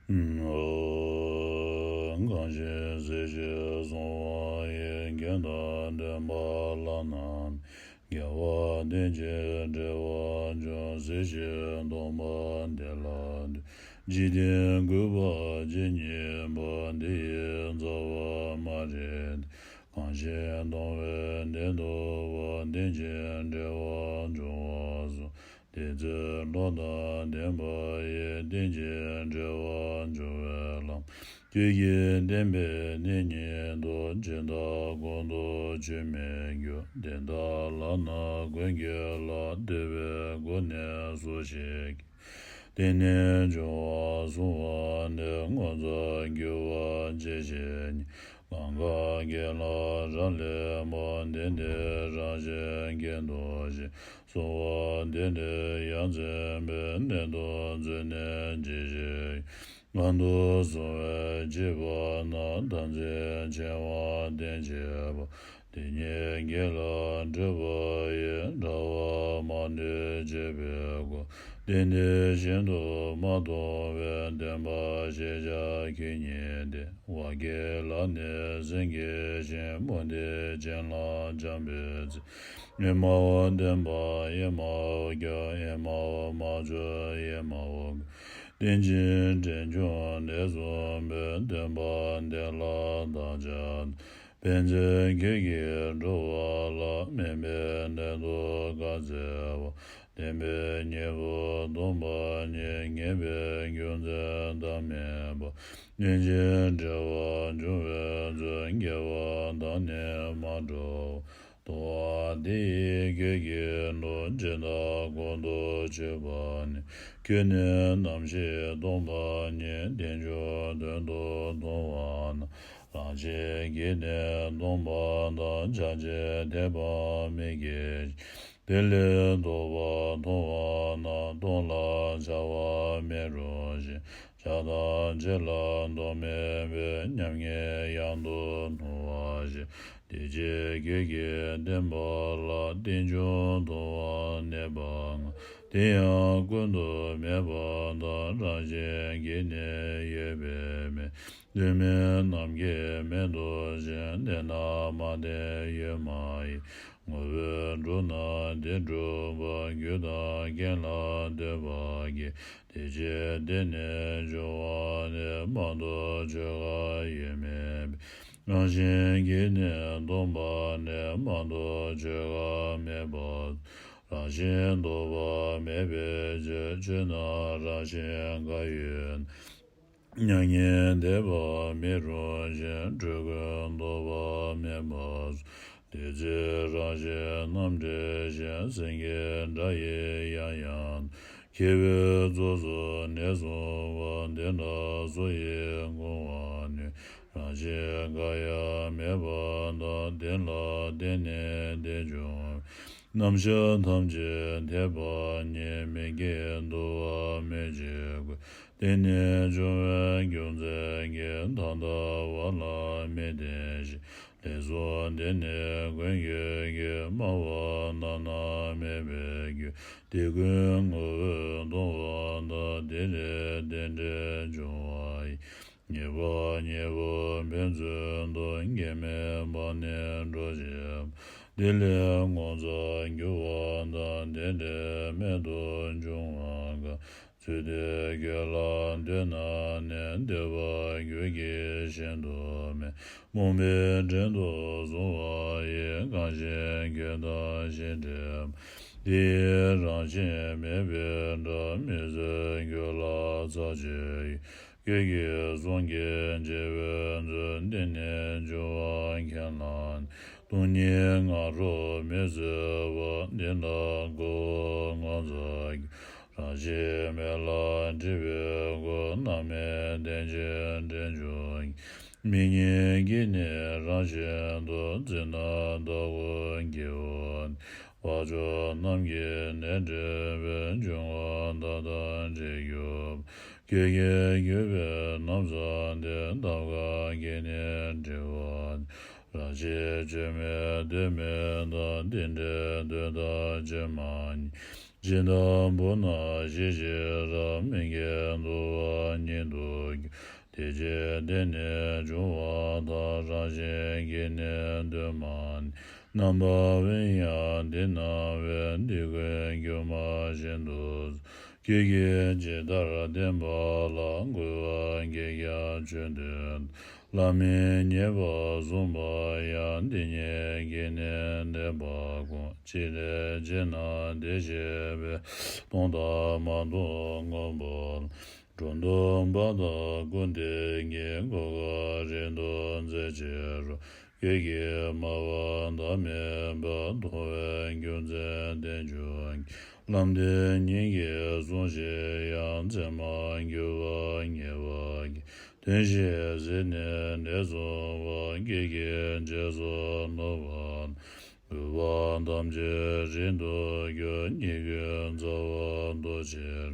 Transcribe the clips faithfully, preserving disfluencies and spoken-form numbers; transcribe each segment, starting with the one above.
གང་ཞིག་གཟིགས་ཤིང་བསྲུང་བ་ཡིས། རྒྱན་དང་ལྡན་པ་བླ་ན་མེད། དགེ་བ་བསྟེན་ཅིང་བདེ་བ་འབྱུང་། གཟིགས་ཤིང་སྡོམ་པ་དེ་ལ་འདུད། འཇིག་རྟེན་རྒུད་པ་ཇི་སྙེད་པ། དེ་ཡི་རྩ་བ་མ་རིག་སྟེ། གང་ཞིག་སྡོམ་པས་བདེ་ཐོབ་པ། བསྟེན་ཅིང་བདེ་བ་འབྱུང་བར་གསུངས། དེ་ཚེ་བློ་དང་ལྡན་པ་ཡིས། བསྟེན་ཅིང་བདེ་བ་འབྱུང་བའི་ལམ། ཆོས་ཀྱི་བསྟན་པའི་གནད་ཉིད་དུ། ཇི་ལྟར་གོང་དུ་ཆོས་མི་འགྱུར། དེ་ལྟར་ལག་ན་མགོན་གྱིས་བསླབས། བསྟོད་པའི་སྒོ་ནས་སུ་ཞིག་གིས། དེ་ནས་འབྱུང་བ་བསྲུང་བ་ནི། ངོ་མཚར་རྒྱུ་བ་ཇི་ཞིག་ཉིད། གང་ག་དགེ་ལ་རག་ལས་པ། དེ་ནི་རང་བཞིན་གྱིས་འདུ་ཞིང་། བསྲུང་བ་དེ་ནི་ཡ་མཚན་པའི། གནད་དུ་བརྩོན་ནས་ཇི་ཞིག་ཡོད། ངང་དུ་བསྲུང་བས་བྱིས་པ་ན། དམ་ཚིག་ཆེ་བ་སྟེ་བྱིས་པ། དེ་ཉིད་དགེ་ལ་བགྲོད་པ་ཡི། དྲག་པོ་མ་ནུས་བྱིས་པའི་སྒོ། དེ་ནི་ཤིན་ཏུ་མ་མཐོང་བས། བདེན་པ་ཞེས་བྱ་ཁྱོད་ཉིད་དེ། བ་གི་ལ་ནི་སེང་གེའི་ཞིང་། མུ་སྟེགས་ཅན་ལ་སྦྱངས་པའི་ཚེ། ཨེ་མའོ་བདེན་པ་ཨེ་མའོ་ཁྱོད། ཨེ་མའོ་མ་བྱོས་ཨེ་མའོ་ཁྱོད། རྟེན་ཅིང་འབྲེལ་འབྱུང་ནས་གསུངས་པའི། བདེན་པ་དེ་ལ་བདག་ཅག་དང་། ཕན་ཕྱིར་ཁྱོད་ཀྱིས་འགྲོ་བ་ལ། དམན་པའི་གནད་དུ་བཀག་འཚལ་བ། བདེན་པའི་གཉེན་པོ་སྡོམ་པ་ཉིད། ངེས་པའི་རྒྱུ་མཚན་བདག་མེད་པ། རྟེན་ཅིང་འབྲེལ་བར་འབྱུང་བའི་ཚུལ། དགེ་བ་དང་ནི་མ་འགྲོགས་པ། ལྟུང་བ་དེ་ཡིས་ཁྱོད་ཀྱིས་འགྲོ། ཇི་ལྟར་གོང་དུ་ཆོད་པ་ནི། ཁྱོད་ནི་ནམ་ཞིག་ལྟུང་བ་ཉིད། རྟེན་འབྱུང་དོན་དུ་ལྟུང་བ་ན། རང་བཞིན་གྱིས་ནི་ལྟུང་བ་དང་། ཆགས་ཆེས་དད་པ་མི་སྐྱེ་ཞིང་། དེ་ལས་ལྡོག་པ་མཐོང་བ་ན། ལྟུང་ལ་ཆགས་པ་མེད་རུང་ཞིང་། ཆགས་སྡང་ཆེ་ལ་སྡོམ་མེད་པས། ཉམ་ངའི་གཡང་དུ་ལྟུང་བ་ཞེས། དེ་ཕྱིར་ཁྱོད་ཀྱིས་བསྟན་པ་ལ། རྟེན་འབྱུང་ལྟུང་བ་གནས་པ་ལྔ། དེ་ཡང་ཀུན་ཏུ་མེད་པ་དང་། རང་བཞིན་གྱིས་ནི་ཡོད་པའི་མེ། ལྷོད་མེད་ནམ་མཁའི་མེ་ཏོག་བཞིན། བསྟེན་དང་མ་བསྟེན་ཡོད་མ་ཡིན། ངོ་བོས་གྲུབ་ན་དེ་གྲུབ་པ། རྒྱུ་དང་རྐྱེན་ལ་ལྟོས་པ་གིས། དེ་ཕྱིར་དེ་ནི་འབྱུང་བ་ནི། མ་གཏོགས་ཆོས་འགའ་ཡོད་མིན་པས། རང་བཞིན་གྱིས་ནི་སྟོང་པ་ནི། མ་གཏོགས་ཆོས་འགའ་མེད་པ། རང་བཞིན་ལྡོག་པ་མེད་པའི་ཕྱིར། ཆོས་རྣམས་རང་བཞིན་འགའ་ཡོད་ན། མྱ་ངན་འདས་པ་མེད་རུང་ཞིང་། འགྲོ་ཀུན་ལྡོག་པ་མེད་པར་གསུངས། དེ་ཚེ་རང་བཞིན་རྣམ་བྲལ་ཞིང་། སེང་གེའི་སྒྲ་ཡིས་ཡང་ཡང་བསྟོད། མཁས་པའི་ཚོགས་སུ་ནི་གསུངས་པ། དེ་འདྲ་སུ་ཡིས་བསྒོམ་པར་ནུས། རང་བཞིན་འགའ་ཡང་མེད་པ་དང་། དེ་ལ་བརྟེན་ནས་དེ་འབྱུང་བའི། རྣམ་གཞག་ཐམས་ཅད་འཐད་པ་ཉིད། མི་སྐྱེ་འདུ་བ་མེད་ཅིང་ཀུན། དེ་ནས་འབྱུང་བའི་རྒྱུ་མཚན་གྱིས། ད་ལྟ་བ་ལ་མི་བརྟེན་ཞིང་། ལས་གསུམ་འདི་ནི་ཀུན་ཁྱོད་ཀྱིས། སྨྲ་བ་རྣམས་ན་མེད་པའི་རྒྱུ། དེ་ཀུན་ངོ་བོས་སྟོང་པ་དང་། དེ་ལས་རྟེན་འབྲེལ་འབྱུང་བ་ཡི། ཉེས་པ་གཉིས་པོ་ཕན་ཚུན་དུ། སྐྱེ་མེད་པ་ནི་འགྲོ་ཕྱིར་མ། དེ་ལས་ངོ་མཚར་འགྱུར་བ་དང་། དེ་འདྲའི་རྨད་དུ་བྱུང་བ་གང་། ཚུལ་དེས་ཁྱོད་ལ་ལྟོས་ན་ནི། ལྟོས་པར་གྱུར་ཅིག་ཤིན་ཏུ་མེད། རྨོངས་པའི་བྲན་དུ་བཟུང་བ་ཡིས། གང་ཞིག་ཁྱོད་དང་ཞི་འགྲིག་མ། དེ་ཡི་རང་བཞིན་མེད་པའི་དགྲ། མི་བཟོད་ཁྱོད་ལ་ཚར་གཅོད་ཡོད། ཁྱོད་ཀྱིས་གསུང་གིས་འཇལ་བའི་ཚུལ། འདི་ནི་འབྱུང་བ་མཁན་ལ་ནི། སྟོང་ཉིད་སྔ་རོལ་མི་བཟོད་པ། འདི་ལྟར་ཁོ་བོ་ངོ་མཚར་རྒྱུ། རང་བཞིན་མེད་ལ་སྒྲིབ་པའི་སྒོ། རྣམ་སྨིན་རྟེན་ཅིང་འབྲེལ་འབྱུང་ཉིད། མིག་གཉིས་ཀྱིས་ནི་རང་བཞིན་དུ། འཛིན་རྣམ་ལྟ་བུ་སྐྱེ་བོ་ནི། བག་ཆགས་རྣམས་ཀྱིས་ནི་སྒྲིབ་པའི། འབྱུང་བ་མཐའ་དག་འདྲེས་གྱུར་པ། ཁྱོད་ཀྱིས་གྱུར་པའི་རྣམ་གསུམ་དེ། ཐབས་གང་གིས་ནི་སྒྲིབ་པ་ཉིད། རང་བཞིན་ཆོས་མེད་གདོད་མའི་མཐའ། དེ་འདྲའི་དོན་དག་ཆོས་མ་ཉིད། ཇི་ལྟ་བུ་ན་ཞི་ཞིང་རལ། མི་སྐྱེ་འདུ་བ་ཉིད་དུ་སྐྱོ། དེ་ཅི་སྟེ་ནི་བྱུང་བ་དག། རང་བཞིན་གྱིས་ནི་དོན་མ་ནི། རྣམ་པར་དབེན་ཡང་འདི་སྣང་བས། འདི་ཀུན་སྒྱུ་མ་བཞིན་དུ་སོང་། ཁྱོད་ཀྱིས་ཇི་ལྟར་བསྟན་པ་ལ། གུས་པ་བསྐྱེད་ཀྱང་ཆོས་འདོད་དོ། བླ་མས་ཉེས་པ་བཟུང་བ་ཡང་། དེ་ཉིད་ཀྱིས་ནི་བདེན་པར་ཁོང་། ཅི་སྟེ་བྱས་ན་དེ་ཤེས་པས། མཐོང་དང་མ་མཐོང་སྔོན་པོ་ལ། འགྲོ་འདུག་པ་དག་ཀུན་བདེན་གྱི། གོ་སྐབས་རིང་དུ་མཛད་ཕྱིར་རོ། ཁྱོད་ཀྱིས་སྨྲ་བ་བདག་མེད་པ། མཐོང་བའི་རྒྱུ་མཚན་དེ་བྱུང་གིས། ལམ་དེ་ཉིད་ཀྱིས་བཟུང་ཞིང་ཡང་། མཚན་མར་གྱུར་པ་ཉེས་པ་གིས། དོན་ཤེས་ཟིན་ནས་ནད་བཟུང་བ། སྐད་ཀྱི་འཇིགས་སུ་རྣམ་པར་སྣང་། གུས་པ་ཐམས་ཅད་རིང་དུ་གྱུར། ཉེས་ཀུན་ཚར་བར་འདོད་ཕྱིར།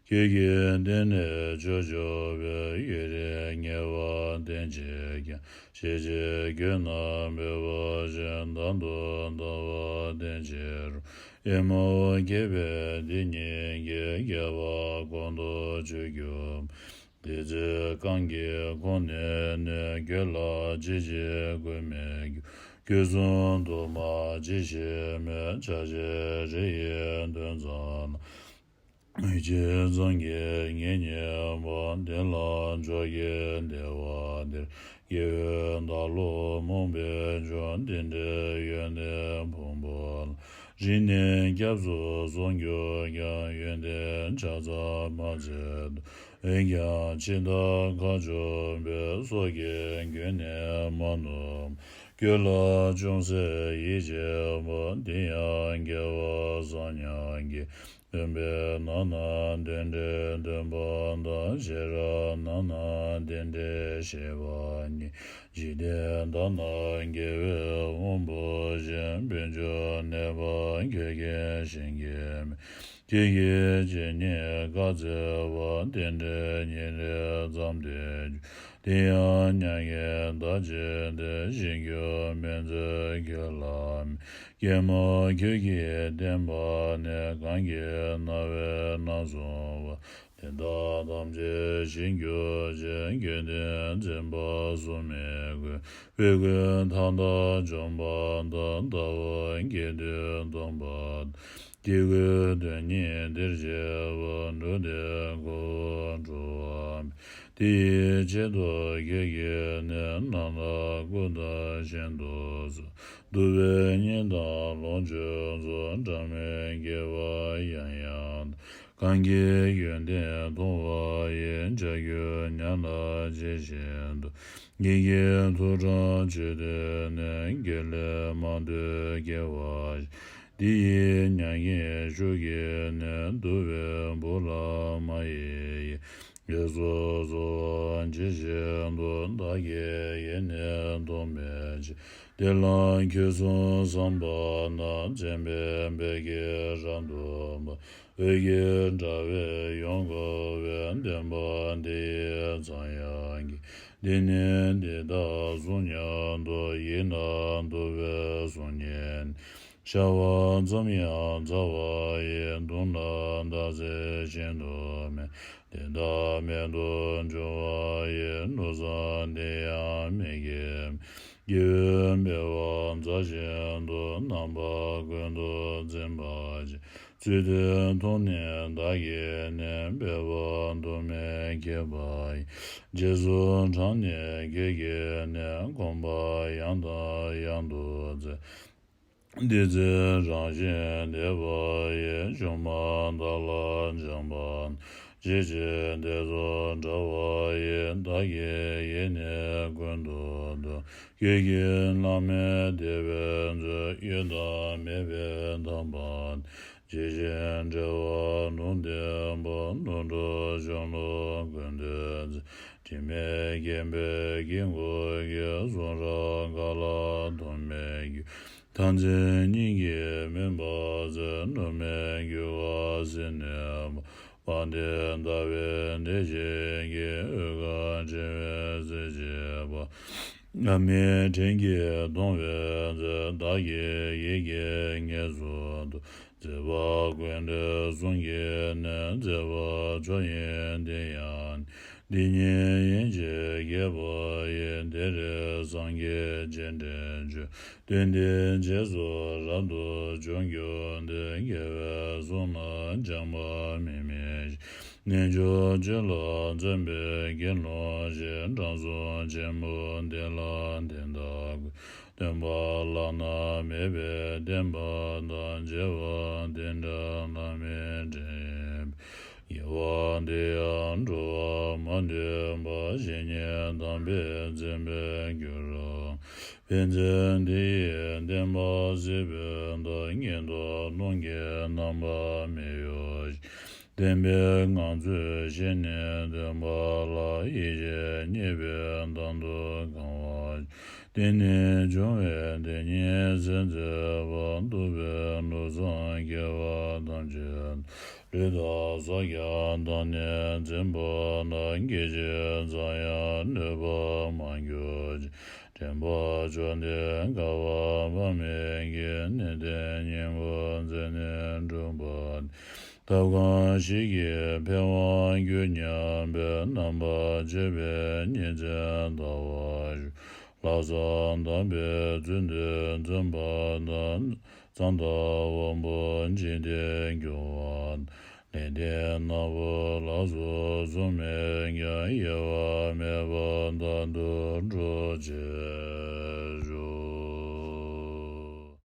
ཁྱོད་ཀྱིས་བསྟན་ནས་ཆོས་སྤྱོད་པའི། ཡུན་རིང་ཉེས་པ་བསྟེན་བྱས་ཀྱང་། ཤེས་བྱའི་རྒྱུད་རྣམས་སྤེལ་བར་བྱེད། བདག་ཏུ་ལྟ་བ་བསྟེན་བྱེད་རུང་། ཨེ་མའོ། བསྐལ་པའི་དེ་ཉིད་ཀྱི། བསྐལ་པ་གང་དུ་ཆོས་བསྒྱུར་པ། དེ་ཚེ་གང་གི་ཁོང་ནས་ནི། ཁྱོད་ལ་ཅི་ཞིག་གུས་མི་འགྱུར། ཁྱོད་གསུང་དུ་མ་ཇི་ཞིག་སྨྲས། ཕྱག་བྱའི་རི་ཡི་མདུན་ཚང་ན། འོད་ཆེན་ཙམ་གྱིས་ངེད་མཉེས་པ། དེ་ལ་མཆོག་གི་བདེ་བ་སྟེར། དགེ་བས་བདག་བློ་རྨོངས་པས་ཀྱང་། དེ་འདྲའི་ཡོན་ཏན་ཕུང་པོ་ལ། རིང་ནས་སྐྱབས་སུ་སོང་གྱུར་ཀྱང་། ཡོན་ཏན་ཆ་ཙམ་མ་ཚད་དོ། འོན་ཀྱང་འཆི་བདག་ཁ་ཕྱོགས་པའི། སྲོག་གི་རྒྱུན་ནི་མ་ནོར། ཁྱོད་ལ་ཅུང་ཟད་ཡིད་ཆེས་པ། དེ་ཡང་དགེ་བ་བསམ་ཉམས་སྐྱེས། སྟོན་པས་ནང་ན་དེ་འདྲའི་སྟོན་པ་དང་། ཤེས་རབ་ནང་ན་དེ་འདྲའི་ཤེས་པ་རྙེད། འཇིག་རྟེན་དག་ན་དགེ་བའི་དབང་པོ་བཞིན། དཔལ་འབྱོར་གནས་པ་ཁྱོད་ཀྱིས་ཤེས་ཀྱི་མེད། ཁྱོད་ཀྱིས་ཇི་སྙེད་བཀའ་སྩལ་པ། དེ་འདྲའི་ཉིན་རེ་ཙམ་དུ་གྱུར། དེ་ཡང་མྱ་ངན་འདའ་བྱེད་དེ། ཤེས་རྒྱུ་མིན་ཚུལ་ཁྱོད་ལ་མེད། ཀྱེ་མ་ཁྱོད་ཀྱིས་བསྟན་པ་ནི། གང་གིས་རྣ་བས་ན་གསུངས་པ། དེ་དག་ཐམས་ཅད་ཤེས་གྱུར་ཅིག། དགེ་འདུན་འཛིན་པ་སུ་མི་དགོས། དཔེ་ཀུན་མཐའ་དག་འཇོམས་པ་དང་། ལྟ་བ་དགེ་འདུན་སྟོན་པ་དང་། དེ་ཀུན་དོན་གཉིས་དེར་སྐྱེས་པ། འགྲོ་འདི་ཁོ་བོ་འགྲོ་བ་མེད། དེ་ཡི་ཆེད་དུ་ཁྱེད་ཀྱིས་ནི། རྣམ་དག་ཀུན་བདག་ཤིན་ཏུ་གསོལ། གདུག་པའི་གཉེན་དང་ལོངས་སྤྱོད་སོགས། འབྲལ་མེད་དགེ་བ་ཡང་ཡང་དག། གང་གིས་ཡོན་ཏན་མཐོང་བ་ཡི། བྱ་རྒོད་ཉམས་ལ་ཇི་བཞིན་དུ། ཉིད་ཀྱི་ཐུགས་དྲངས་མཆོད་བསྟོད་ནི། དགེ་ལེགས་མང་ཐོས་སྐྱེ་བ་བཞེས། དེ་ཡི་མྱ་ངན་ཤུགས་ཀྱིས་ནི། གདུག་པའི་སྦུབས་ལ་མ་ཡེངས་ཤིང་། ཡོངས་སུ་གསོལ་བ་ཇི་བཞིན་དུ། བདག་གི་ཡིད་ནི་ཐོབ་པའི་ཕྱིར། དེ་ལ་ཁྱོད་གསུང་བསམ་པ་རྣམས། མཚན་དཔེའི་དཔལ་གྱིས་རབ་ཏུ་འབར། འོད་ཀྱི་དྲ་བས་ཡོངས་བསྐོར་བའི། བདེན་པ་འདི་ཡིས་ཚངས་དབྱངས་ཀྱིས། འདི་ནི་འདི་ལྟར་གསུངས་སྙམ་དུ། ཡིད་ནི་དུལ་བས་གསུང་ཉན་ནས། ཤར་བ་ཙམ་ཡང་མཛའ་བ་ཡི། དུག་ནི་འདག་ཚད་ཤིན་ཏུ་སྨན། དེ་དག་མེད་དུ་འགྱུར་བ་ཡི། ནོར་བཟང་དེ་ཡང་མི་སྐྱེ་མེད། སྐྱེ་བོའི་སྤེལ་བ་མཛའ་བཞིན་དུ། རྣམ་པ་ཀུན་ཏུ་འཛིན་པ་ཅན། ཚུལ་དེ་མཐོང་ནས་བདག་གིས་ནི། སྤེལ་བ་དུ་མས་ཁྱེད་འབའ་ཞིག། རྗེས་སུ་འབྲངས་ནས་ཁྱེད་ཀྱིས་ནི། གོམ་པ་ཡང་དང་ཡང་དུ་བཙལ། དེ་ཚེ་རང་བཞིན་དེ་འབའ་ཞིག། བྱུང་མ་ཐག་ལ་འབྱོངས་པ་ན། ཇི་སྲིད་དེ་ཚོ་འབྲལ་བ་ཡི། བདག་གི་ཡིད་ནི་ཀུན་ཏུ་དུལ། ཁྱོད་ཀྱིས་བླ་མེད་བདེ་བའི་མཛོད། གཡོ་དང་མེད་པས་ཐམས་པ་ནི། ཇི་བཞིན་འབྲེལ་བ་ལུང་བསྟན་པ། ནོར་འཁྲུལ་སྦྱོང་ལུགས་ཀུན་བསྟན་མཛོད། དྲི་མེད་བརྒྱན་པའི་དཀྱིལ་འཁོར་གྱི། གསུང་རབ་ག་ལ་ཐོགས་མེད་རྒྱུ། མཐར་འཛིན་སྙིང་གི་མུན་པ་སེལ། ནུབ་མོའི་འགྱུ་བ་སེལ་ནུས་པ། དཔལ་ལྡན་ཟླ་བའི་གདན་ཞིག་གི། འོད་དཀར་དྲི་བའི་རྩེར་བཅིབས་པ། ཨ་མྲའི་ཕྲེང་གིས་སྟོང་བའི་ཚེ། བདག་གི་ཡིད་ཀྱིས་ངེས་སུ་འདོད། མཛད་པ་ཀུན་ཏུ་གསུང་གི་ནི། མཛད་པ་མཆོག་ཡིན་དེ་ཡང་ནི། འདི་ཉིད་ཡིན་ཕྱིར་རྒྱས་པ་ཡི། དེ་རིང་སངས་རྒྱས་རྗེས་དྲན་བརྗོད། དོན་འདི་རྗེས་སུ་རབ་ཏུ་འཇོམས་གྱུར་ཏེ། རྒྱལ་བའི་གསུང་རྣམས་སྦྱངས་པ་མི་དམིགས་ཤིང་། རྣལ་འབྱོར་སྤྱོད་ལ་བརྩོན་པས་དགེ་སློང་ཞིག། དྲང་སྲོང་ཆེན་པོ་དེ་ལ་དེ་ལྟར་བསྐུལ། སྟོན་པ་བླ་ན་མེད་པའི་བསྟན་པ་དང་། བྱེ་བ་དེ་འདྲ་བླ་མེད་འདྲེན་པའི། དགེ་བ་འདི་ཡང་འགྲོ་བ་མ་ལུས་པ། བཤེས་གཉེན་དམ་པས་མཛད་པར་འགྱུར་རོ། ཕན་ཚུན་དེ་ཡི་བསྟན་པ་གཟིགས་པའི་མཐར། ངན་རྟོག་རླུང་གི་རྣམ་པར་མི་གཡོ་ཞིང་། བསྟན་པའི་ངང་ཚུལ་ཤེས་ནས་སྟོན་པ་ལ། ཡེ་ཤེས་རྙེད་པའི་མདངས་སུ་གང་བ། དེ་ནས་འབྱུང་བའི་དེ་ཉིད་ཟད་མཛད་པ། རྟོགས་པའི་བློ་བཟང་སྐྱེ་བོ་ཐམས་ཅད། ལུས་དང་ཕྱག་རྒྱ་བདག་ནི་འཛིན་པ་དང་། སྐད་ཅིག་ཙམ་ཡང་གནོད་པར་མ་གྱུར་ཅིག། དྲན་པ་བཅོམ་སྟེ་དགའ་བ་འཕགས་མའི་དགེ། གནས་བརྟན་སྙིང་པོ་མཛད་ནས་བསྒྲུབས་པ། ཐབས་གང་ཞིག་གིས་འཕེལ་བར་འགྱུར་སྙམ་པའི། རྣམ་པར་དཔྱོད་པས་ཉིན་མཚན་ལྟ་བར་ཤོག། ལྷག་བསམ་དམ་པའི་ཚུལ་དུ་བརྩོན་པ་དང་། གཙང་དག་དབང་པོ་འཇིག་རྟེན་སྐྱོང་བ་དང་། ལེགས་ལྡན་ནག་པོ་ལ་སོགས་གསུམ་མེད་ཀྱང་། གཡོ་བ་མེད་པར་རྟག་ཏུ་སྒྲོག་ཅེས།